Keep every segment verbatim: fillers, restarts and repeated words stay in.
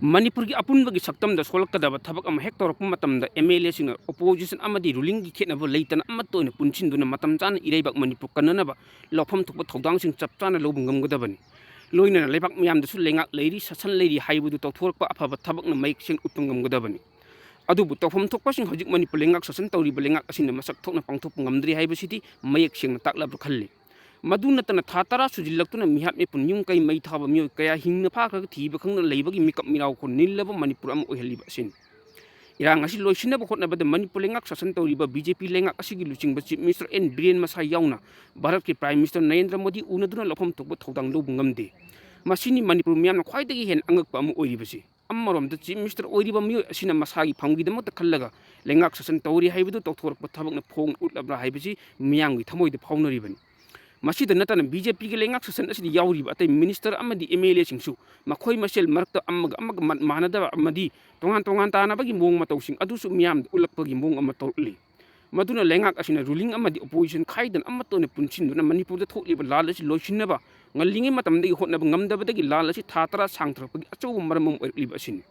ꯃꯅꯤꯄꯨꯔꯒꯤ ꯑꯄꯨꯟꯕꯒꯤ ꯁꯛꯇꯝꯗ ꯁꯣꯛꯂꯛꯀꯗꯕ ꯊꯕꯛ ꯑꯃ ꯍꯦꯛ ꯇꯧꯔꯛꯄ ꯃꯇꯝꯗ, ꯑꯦꯝ ꯑꯦꯜ ꯑꯦꯁꯤꯡꯅ ꯑꯣꯄꯣꯖꯤꯁꯟ ꯑꯃꯗꯤ ꯔꯨꯂꯤꯡꯒꯤ ꯈꯦꯠꯅꯕ ꯂꯩꯇꯅ ꯑꯃꯠꯇ ꯑꯣꯏꯅ ꯄꯨꯟꯁꯤꯟꯗꯨꯅ ꯃꯇꯝ ꯆꯥꯅ ꯏꯔꯩꯕꯥꯛ ꯃꯅꯤꯄꯨꯔ ꯀꯟꯅꯅꯕ ꯂꯧꯐꯝ ꯊꯣꯛꯄ ꯊꯧꯗꯥꯡꯁꯤꯡ ꯆꯞ ꯆꯥꯅ ꯂꯧꯕ ꯉꯝꯒꯗꯕꯅꯤ꯫ ꯂꯣꯏꯅꯅ ꯂꯩꯕꯥꯛ ꯃꯤꯌꯥꯝꯗꯁꯨ ꯂꯩꯉꯥꯛ ꯂꯩꯔꯤ, ꯁꯥꯁꯟ ꯂꯩꯔꯤ ꯍꯥꯏꯕꯗꯨ ꯇꯧꯊꯣꯔꯛꯄ ꯑꯐꯕ ꯊꯕꯛꯅ ꯃꯌꯦꯛ ꯁꯦꯡꯅ ꯎꯠꯄ ꯉꯝꯒꯗꯕꯅꯤ꯫ ꯑꯗꯨꯕꯨ ꯇꯧꯐꯝ ꯊꯣꯛꯄꯁꯤꯡ ꯍꯧꯖꯤꯛ ꯃꯅꯤꯄꯨꯔ ꯂꯩꯉꯥꯛ ꯁꯥꯁꯟ ꯇꯧꯔꯤꯕ ꯂꯩꯉꯥꯛ ꯑꯁꯤꯅ ꯃꯁꯛ ꯊꯣꯛꯅ ꯄꯥꯡꯊꯣꯛꯄ ꯉꯝꯗ꯭ꯔꯤ ꯍꯥꯏꯕꯁꯤꯗꯤ ꯃꯌꯦꯛ ꯁꯦꯡꯅ ꯇꯥꯛꯂꯕ꯭ꯔꯥ ꯈꯜꯂꯤ꯫ ꯃꯗꯨ ꯅꯠꯇꯅ ꯊꯥ ꯇꯔꯥ ꯁꯨꯖꯤꯜꯂꯛꯇꯨꯅ ꯃꯤꯍꯥꯠ ꯃꯤꯄꯨꯟ, ꯌꯨꯝ ꯀꯩ ꯃꯩ ꯊꯥꯕ ꯃꯤꯑꯣꯏ ꯀꯌꯥ ꯍꯤꯡꯅ ꯐꯥꯈ꯭ꯔꯒ ꯊꯤꯕ ꯈꯪꯗꯅ ꯂꯩꯕꯒꯤ ꯃꯤꯀꯞ ꯃꯤꯔꯥꯎꯈꯣꯜ ꯅꯤꯜꯂꯕ ꯃꯅꯤꯄꯨꯔ ꯑꯃ ꯑꯣꯏꯍꯜꯂꯤꯕ ꯑꯁꯤꯅꯤ꯫ ꯏꯔꯥꯡ ꯑꯁꯤ ꯂꯣꯏꯁꯤꯟꯅꯕ ꯍꯣꯠꯅꯕꯗ ꯃꯅꯤꯄꯨꯔ ꯂꯩꯉꯥꯛ ꯁꯥꯁꯟ ꯇꯧꯔꯤꯕ ꯕꯤ ꯖꯦ ꯄꯤ ꯂꯩꯉꯥꯛ ꯑꯁꯤꯒꯤ ꯂꯨꯆꯤꯡꯕ ꯆꯤꯐ ꯃꯤꯅꯤꯁꯇꯔ ꯑꯦꯟ ꯕꯤꯔꯦꯟ ꯃꯁꯥ ꯌꯥꯎꯅ ꯚꯥꯔꯠꯀꯤ ꯄ꯭ꯔꯥꯏꯝ ꯃꯤꯅꯤꯁꯇꯔ ꯅꯔꯦꯟꯗ꯭ꯔ ꯃꯣꯗꯤ ꯎꯅꯗꯨꯅ ꯂꯧꯐꯝ ꯊꯣꯛꯄ ꯊꯧꯗꯥꯡ ꯂꯧꯕ ꯉꯝꯗꯦ꯫ ꯃꯁꯤꯅꯤ ꯃꯅꯤꯄꯨꯔ ꯃꯤꯌꯥꯝꯅ ꯈ꯭ꯋꯥꯏꯗꯒꯤ ꯍꯦꯟꯅ ꯑꯉꯛꯄ ꯑꯃ ꯑꯣꯏꯔꯤꯕꯁꯤ꯫ ꯑꯃꯔꯣꯝꯗ ꯆꯤꯐ ꯃꯤꯅꯤꯁꯇꯔ ꯑꯣꯏꯔꯤꯕ ꯃꯤꯑꯣꯏ ꯑꯁꯤꯅ ꯃꯁꯥꯒꯤ ꯐꯝꯒꯤꯗꯃꯛꯇ ꯈꯜꯂꯒ ꯂꯩꯉꯥꯛ ꯁꯥꯁꯟ ꯇꯧꯔꯤ ꯍꯥꯏꯕꯗꯨ ꯇꯧꯊꯣꯔꯛꯄ ꯊꯕꯛꯅ ꯐꯣꯡꯅ ꯎꯠꯂꯕ꯭ꯔꯥ ꯍꯥꯏꯕꯁꯤ ꯃꯤꯌꯥꯝꯒꯤ ꯊꯃꯣꯏꯗ ꯐꯥꯎꯅꯔꯤꯕꯅꯤ꯫ ꯃꯁꯤꯗ ꯅꯠꯇꯅ ꯕꯤ ꯖꯦ ꯄꯤꯒꯤ ꯂꯩꯉꯥꯛ ꯁꯥꯁꯟ ꯑꯁꯤꯗ ꯌꯥꯎꯔꯤꯕ ꯑꯇꯩ ꯃꯤꯅꯤꯁꯇꯔ ꯑꯃꯗꯤ ꯑꯦꯝ ꯑꯦꯜ ꯑꯦꯁꯤꯡꯁꯨ ꯃꯈꯣꯏ ꯃꯁꯦꯜ ꯃꯔꯛꯇ ꯑꯃꯒ ꯑꯃꯒ ꯃꯠ ꯃꯥꯟꯅꯗꯕ ꯑꯃꯗꯤ ꯇꯣꯉꯥꯟ ꯇꯣꯉꯥꯟ ꯇꯥꯅꯕꯒꯤ ꯃꯑꯣꯡ ꯃꯇꯧꯁꯤꯡ ꯑꯗꯨꯁꯨ ꯃꯤꯌꯥꯝꯗ ꯎꯠꯂꯛꯄꯒꯤ ꯃꯑꯣꯡ ꯑꯃ ꯇꯧꯔꯛꯂꯤ꯫ ꯃꯗꯨꯅ ꯂꯩꯉꯥꯛ ꯑꯁꯤꯅ ꯔꯨꯂꯤꯡ ꯑꯃꯗꯤ ꯑꯣꯄꯣꯖꯤꯁꯟ ꯈꯥꯏꯗꯅ ꯑꯃꯠꯇ ꯑꯣꯏꯅ ꯄꯨꯟꯁꯤꯟꯗꯨꯅ ꯃꯅꯤꯄꯨꯔꯗ ꯊꯣꯛꯂꯤꯕ ꯂꯥꯜ ꯑꯁꯤ ꯂꯣꯏꯁꯤꯟꯅꯕ ꯉꯜꯂꯤꯉꯩ ꯃꯇꯝꯗꯒꯤ ꯍꯣꯠꯅꯕ ꯉꯝꯗꯕꯗꯒꯤ ꯂꯥꯜ ꯑꯁꯤ ꯊꯥ ꯇꯔꯥ ꯁꯥꯡꯊꯔꯛꯄꯒꯤ ꯑꯆꯧꯕ ꯃꯔꯝ ꯑꯃ ꯑꯣꯏꯔꯛꯂꯤꯕ ꯑꯁꯤꯅꯤ꯫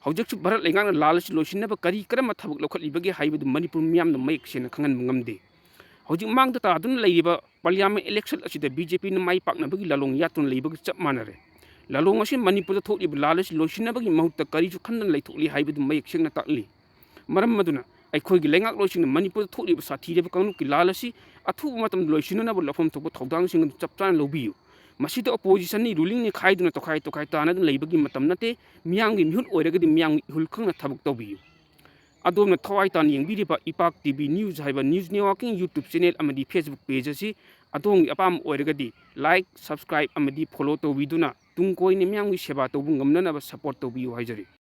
ꯍꯧꯖꯤꯛꯁꯨ ꯚꯥꯔꯠ ꯂꯩꯉꯥꯛꯅ ꯂꯥꯜ ꯑꯁꯤ ꯂꯣꯏꯁꯤꯟꯅꯕ ꯀꯔꯤ ꯀꯔꯝꯕ ꯊꯕꯛ ꯂꯧꯈꯠꯂꯤꯕꯒꯦ ꯍꯥꯏꯕꯗꯨ ꯃꯅꯤꯄꯨꯔ ꯃꯤꯌꯥꯝꯅ ꯃꯌꯦꯛ ꯁꯦꯡꯅ ꯈꯪꯍꯟꯕ ꯉꯝꯗꯦ꯫ ꯍꯧꯖꯤꯛ ꯃꯥꯡꯗ ꯇꯥꯗꯨꯅ ꯂꯩꯔꯤꯕ ꯄꯥꯔꯂꯤꯌꯥꯃꯦꯟ ꯏꯂꯦꯛꯁꯟ ꯑꯁꯤꯗ ꯕꯤ ꯖꯦ ꯄꯤꯅ ꯃꯥꯏ ꯄꯥꯛꯅꯕꯒꯤ ꯂꯥꯂꯣꯡ ꯌꯥꯠꯇꯨꯅ ꯂꯩꯕꯒ ꯆꯞ ꯃꯥꯟꯅꯔꯦ꯫ ꯂꯥꯂꯣꯡ ꯑꯁꯤ ꯃꯅꯤꯄꯨꯔꯗ ꯊꯣꯛꯂꯤꯕ ꯂꯥꯜ ꯑꯁꯤ ꯂꯣꯏꯁꯤꯟꯅꯕꯒꯤ ꯃꯍꯨꯠꯇ ꯀꯔꯤꯁꯨ ꯈꯟꯗꯅ ꯂꯩꯊꯣꯛꯂꯤ ꯍꯥꯏꯕꯗꯨ ꯃꯌꯦꯛ ꯁꯦꯡꯅ ꯇꯥꯛꯂꯤ꯫ ꯃꯔꯝ ꯑꯗꯨꯅ ꯑꯩꯈꯣꯏꯒꯤ ꯂꯩꯉꯥꯛꯂꯣꯏꯁꯤꯡꯅ ꯃꯅꯤꯄꯨꯔꯗ ꯊꯣꯛꯂꯤꯕ ꯁꯥꯊꯤꯔꯕ ꯀꯥꯡꯂꯨꯞꯀꯤ ꯂꯥꯜ ꯑꯁꯤ ꯑꯊꯨꯕ ꯃꯇꯝꯗ ꯂꯣꯏꯁꯤꯟꯅꯅꯕ ꯂꯧꯐꯝ ꯊꯣꯛꯄ ꯊꯧꯗꯥꯡꯁꯤꯡ ꯑꯗꯨ ꯆꯞ ꯆꯥꯅ ꯂꯧꯕꯤꯌꯨ꯫ ꯃꯁꯤꯗ ꯑꯣꯄꯣꯖꯤꯁꯟꯅꯤ, ꯔꯨꯂꯤꯡꯅꯤ ꯈꯥꯏꯗꯨꯅ ꯇꯣꯈꯥꯏ ꯇꯣꯈꯥꯏ ꯇꯥꯅꯗꯨꯅ ꯂꯩꯕꯒꯤ ꯃꯇꯝ ꯅꯠꯇꯦ꯫ ꯃꯤꯌꯥꯝꯒꯤ ꯃꯤꯍꯨꯠ ꯑꯣꯏꯔꯒꯗꯤ ꯃꯤꯌꯥꯝꯒꯤ ꯏꯍꯨꯜ ꯈꯪꯅ ꯊꯕꯛ ꯇꯧꯕꯤꯌꯨ꯫ ꯑꯗꯣꯝꯅ ꯊꯋꯥꯏ ꯇꯥꯅ ꯌꯦꯡꯕꯤꯔꯤꯕ ꯏꯄꯥꯛ ꯇꯤ ꯚꯤ ꯅ꯭ꯌꯨꯁ ꯍꯥꯏꯕ ꯅ꯭ꯌꯨꯁ ꯅꯦꯠꯋꯥꯔꯀꯤꯡ ꯌꯨꯇ꯭ꯌꯨꯕ ꯆꯦꯅꯦꯜ ꯑꯃꯗꯤ ꯐꯦꯁꯕꯨꯛ ꯄꯦꯖ ꯑꯁꯤ ꯑꯗꯣꯝꯒꯤ ꯑꯄꯥꯝꯕ ꯑꯣꯏꯔꯒꯗꯤ ꯂꯥꯏꯛ, ꯁꯕꯁꯀ꯭ꯔꯥꯏꯕ ꯑꯃꯗꯤ ꯐꯣꯂꯣ ꯇꯧꯕꯤꯗꯨꯅ ꯇꯨꯡ ꯀꯣꯏꯅ ꯃꯤꯌꯥꯝꯒꯤ ꯁꯦꯕꯥ ꯇꯧꯕ ꯉꯝꯅꯅꯕ ꯁꯄꯣꯔꯠ ꯇꯧꯕꯤꯌꯨ ꯍꯥꯏꯖꯔꯤ꯫